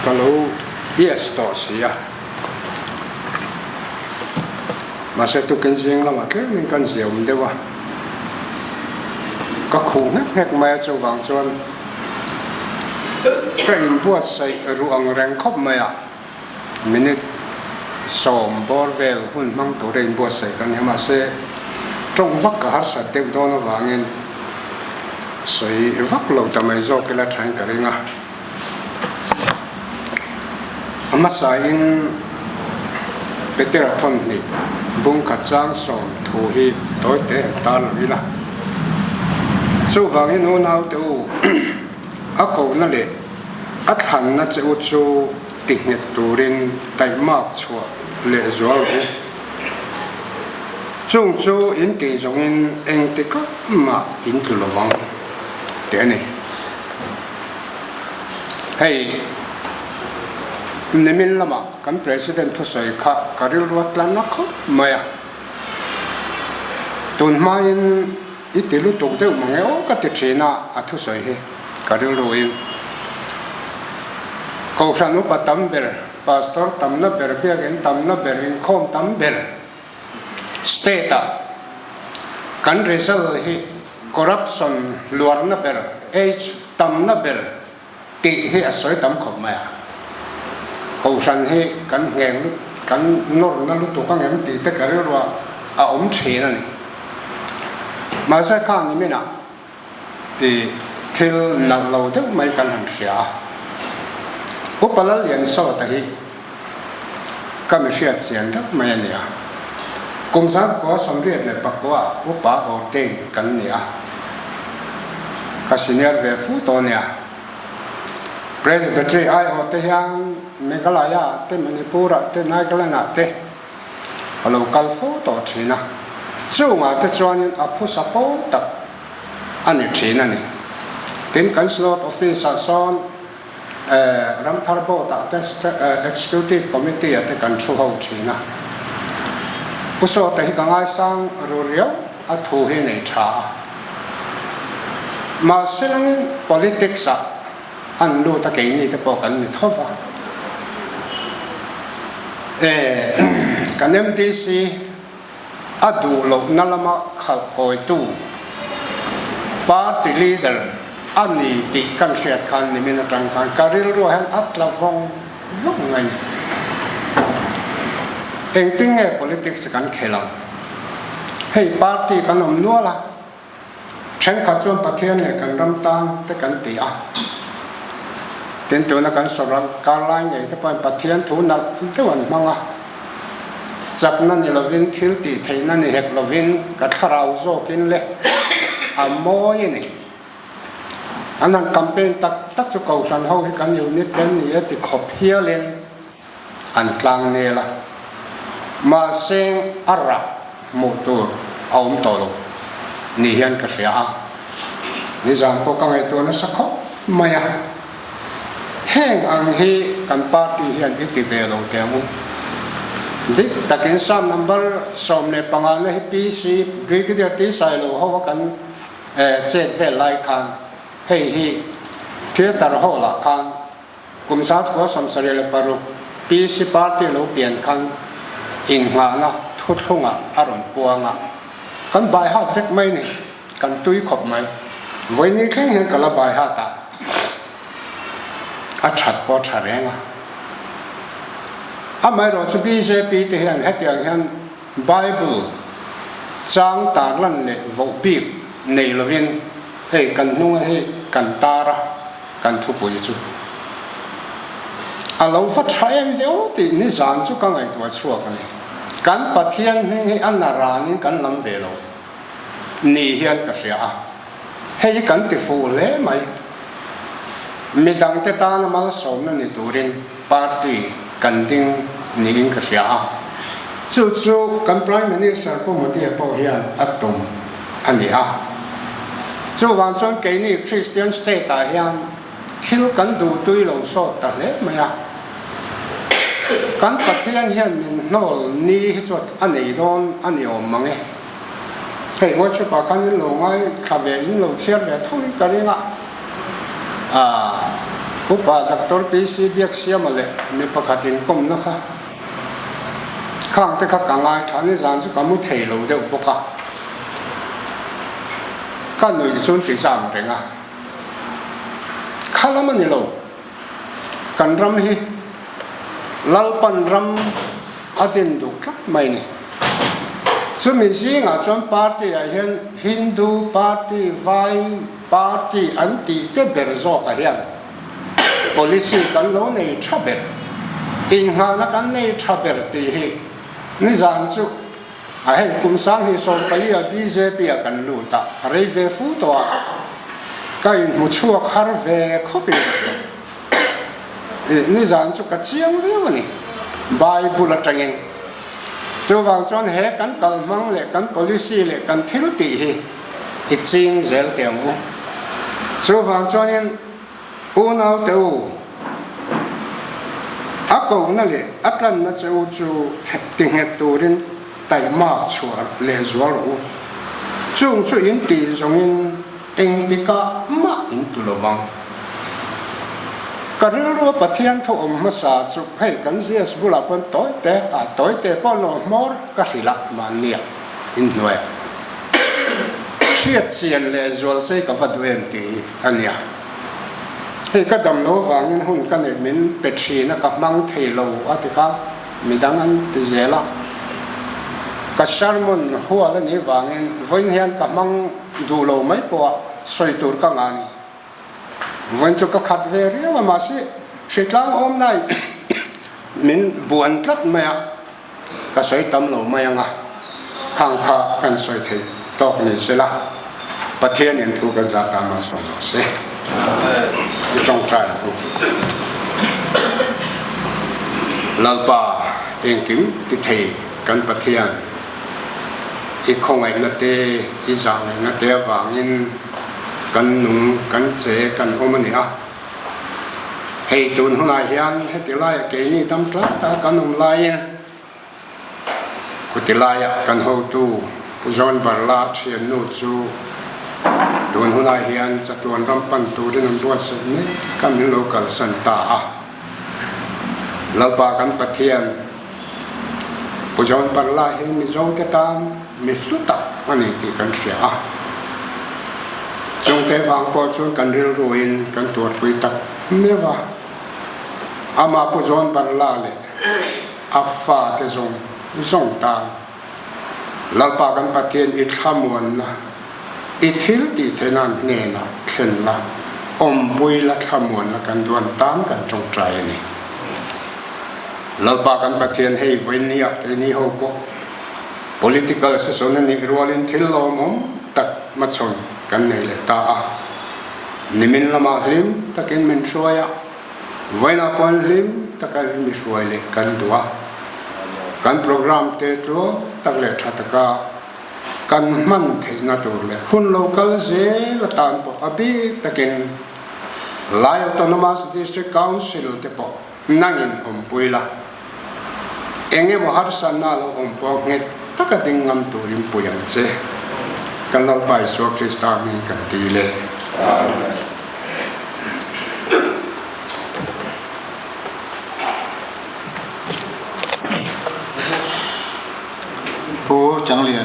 Ka lo yes tawh si a. Mahse tukin zing lamah tlemin kan ziaum deuh a. Ka khuh nghek nghek mai a chuvang chuan ka inbuatsaih ruh ang reng khawp mai a. Minute sawm bawr vel hun hmang tura inbuatsaih ka ni a, mahse tawng vak ka harsat deuh dawn avangin sawi vak lo ta mai zawk ila thain ka ring a. A hmasain Petera thawnhnih bungkhat chang sawm thu hi tawi te an tar lo ila. Chuvangin unaute u, a kohna leh a thlanna che u chu ti nghet turin taihmak chhuah leh zual rawh u. Chung chu in tih zawngin engtikah mah in tlu lo vang tih a ni. Hei nimin lama kan President thusawi kha ka rilru a tlan na khawp mai a, tun hmain i ti lutuk deuh mang e aw ka ti thin a, a thusawi hi ka rilruin Kohhran upa tam ber, Pastor tamna ber, Biakinn tamna ber, inkhawm tam ber State-ah kan result hi Corruption luarna ber, age tamna ber tih hi a sawi tam khawp mai a. Kohhran hi kan ngheng lut, kan nawrna lutuk ang em tih te ka rilruah a awm thin a ni. Mahse kha niminah i thil nalh lo deuh mai kan han hria a. Upa Lalliansawta hi Ka mi hriat chian deuh mai a nia. Kum 19 94 ah upa ordain kan ni a. Ka senior ve fu tawh a nia. Presbytery aiawh te hian Meghalaya ah te, Manipur ah te, Nagaland ah te ka lo kal fo tawh thin a. Chungah te chuanin a phusa pawl tak a ni thin a ni. Tin, kan Synod Office ah sawn Ramthar Board ah te Executive Committee ah te kan thu ho thin a. Pu Sawta hi ka ngaisang ru riau a thu hi nei tha a. Mahse langin politics ah an lut a keini te pawh kan ni tho va. Kan MDC a duh lohna lama khalh kawitu party leader a ni tih kan hriat khan nimin atang khan ka rilruah hian a tla vawng vawng mai ni. Engtin nge politics kan khelh ang? Hei party kan awm nual a, thenkhat chuan Pathian leh kan ram tan te kan ti a, tin tuna kan sawrh kar lai ngei te pawhin Pathian thu nalh deuh an hmang a. Chakna ni lovin, thil tih theihna ni hek lovin ka thlarau zawkin le a mawi a ni. An han campaign tak tak chu Kohhran ho hi kan unit te an ni e ti khawp hialin an tlang nel a. Mahse a rah hmuh tur a awm tawh lo ni hian ka hria a. Nizan pawh ka ngaihtuah nasa khawp mai a. Heng ang hi kan party hian i ti ve lo teh ang u. Dik takin Psalm number 15 na hi PC Brigadier T Sailo ho a kan chet vel lai khan hei hi Theatre Hall ah khan kum 1976 PC party lo pian khan innghahna thuthlungah a rawn puang a, kan bai hat vek mai ni. Kan tui khawp mai. Vawiin thleng hian ka la bai hat a, a that pawh a tha reng a. Amaherawh chu bjp te hian hetiang hian Bible chang tarlan leh voh bik nei lovin hei kan hnunga hi kan tar a, kan thupui chu a lo va tha em viau tih nizan chu ka ngaihtuah chhuak a ni. Kan Pathian hming hi a naranin kan lam ve lo. ni hian ka hria a, hei hi kan ti fuh hle mai. Midangte tana malsawmna ni turin party kan ding niin ka hria a, chu chu kan Prime Minister Pu Modi-a pawh hian a tum a ni a. Chuvang chuan keini Christian state-ah hian thil kan duhtui lo sawt ta hle mai a, kan Pathian hian min hnawl ni hi chuan a nei dawn a ni awm mang e. Hei workshop ah khan in lo ngai thla ve in lo chhiar ve tho in ka ring a, aah. Upa Doctor PC Biaksiama leh mi pakhat inkawmna kha khang te kha ka ngaithla nizan chu ka mu thei lo deuh bawk a, ka nuih chuan ti zam reng a, kha lam a ni lo, kan ram hi Lalpan ram a din duh tlat mai ni. Chumi zingah chuan party ah hian Hindu party, Vai party an tih te ber zawkah hian policy kan lo nei tha ber, inngahna kan nei tha ber tih hi nizan chu a hei kum sang hi 14 ah bjp ah kan lut a, a rei ve fu tawh a, ka inhmu chhuak har ve khawp in ka hria. Nizan chu ka chiang viau a ni, Bible atangin. Chuvang chuan he kan kalhmang leh kan policy leh kan thil tih hi i ching zel teh ang u. Chuvang chuanin unau te u, a kohna leh a tlanna che u chu ti nghet turin taihmak chhuah leh zual rawh u. Chung chu in tih zawngin Engtikah mah in tu lo vang. Ka rilrua Pathian thu awm hmasa chu hei kan GS bulah pawn tawi te ah tawi te pawh lo hmawr ka hrilh a mahnia inhnuai ah hriat chian leh zual chei ka va duh em tih hi a nia. Hei ka dam lo vangin hun ka neih min pe thin a ka hmang thei lo a ti kha midang an ti zel a. Ka sermon hual a nih vangin vawiin hian ka hmang Duh lo mai pawh a sawi tur ka ngah ni. Vawiin chu ka khat ve riau a mahse hritlang awmnai min buan tlat mai a, ka sawi tam lo mai ang a, khang kha kan sawi theih tawk ni sela Pathianin thu kan zah ta malsawm rawh se. I tawngtai ang u. Lalpa engkim ti thei kan Pathian. I khawngaihna te, i zahngaihna te avangin kan nung, kan che, kan awm a ni a. Hei tun hunah hian heti laiah keini dam tlak taka kan awm laiin khuti laiah kan hotu Pu John Barla thiannu chu tun hunah hian chatuan ram pan turin an buatsaih mek a, min lo kalsan ta a. Lalpa kan Pathian, Pu John Parla hi Mizo te tan mi hlu tak a ni tih kan hria a. Chungte vang pawh chuan kan rilruin kan tuarpui tak meuh a. Amah Pu John Parla leh a fate zawng zawng tan Lalpa kan Pathian i thlamuanna, i thil tih theihna an hnenah thlenna, awmpui la thlamuanna kan duan tan kan tawngtai a ni. Lalpa kan Pathian hei vawinia keini ho pawh political session a nih rualin thil lawmawm tak hmachhawn kan nei leh ta a. Nimin lamah hlim takin min hruai a, vawiinah pawhin hlim taka mi hruai leh kan duh a. Kan program te tluang tak leh tha taka kan hman theihna tur leh hun lo kal zel atan pawh a bik takin Lai Autonomous District Council te pawh nangin awmpui la, eng emaw harsatna a lo awm pawh nghet taka ding ngam turin pui ang che. Kan Lalpa Isua Krista hming kan ti le. Amen. Pu Changlian.